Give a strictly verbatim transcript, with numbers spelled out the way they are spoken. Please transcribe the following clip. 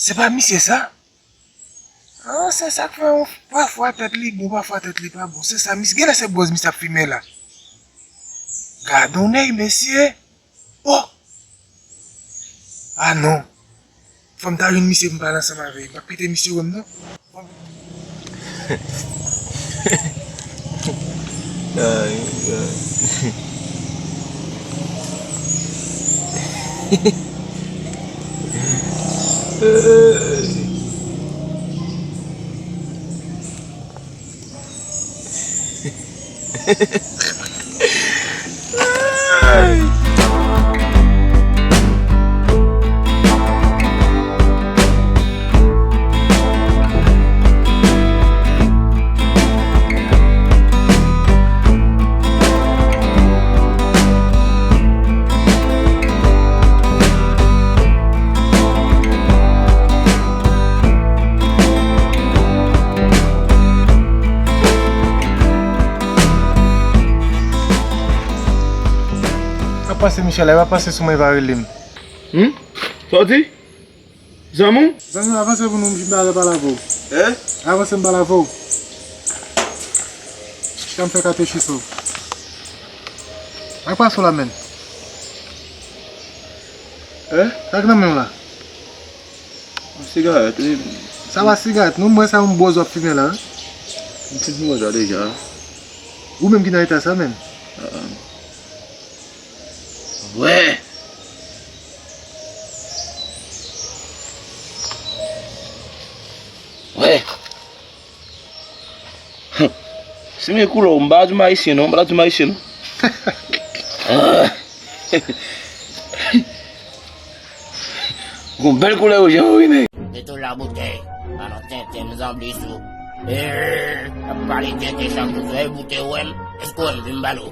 Se pa misye sa? Ah, se sa k fè yon pafwa tèt li bon, pafwa tèt li pa bon. Se sa, misye, genlè se bwòz misye ap fimen la. Gad on nèg, mesye. Oh! Ah non. Fò m ta jwenn misye pou m pale ansanm avè l. M p ap kite misye wè m non. Ay, ay. Ap pase Michel la, ap pase sou mwen, pa rele m. Hmm? Sa w di? Zanmi w? Zanmi m, avanse pou nou, m vin pale, pale avè w. Hein? Avanse m pale avè w. Chita m fè katechis ou. Ak pa sou la menm. Hein? Ak nan menm la. Yon sigarèt, wi. Sa pa sigarèt, non, mwen sa yon bwòz w ap fimen la. M fin fimen sa deja. Ou menm ki nan eta sa menm? Ah, ah. Wè. Wè. Si m gen koulè w, m pa di m ayisyen non, m pa di m ayisyen non. Gon bèl koulè w, jan w wi men. Mete w la boutèy, pa nan tenten m zanbli sou. Eee, ap pale tenten chak jou, sou e boutèy w wè m, èske w wè m vin balo?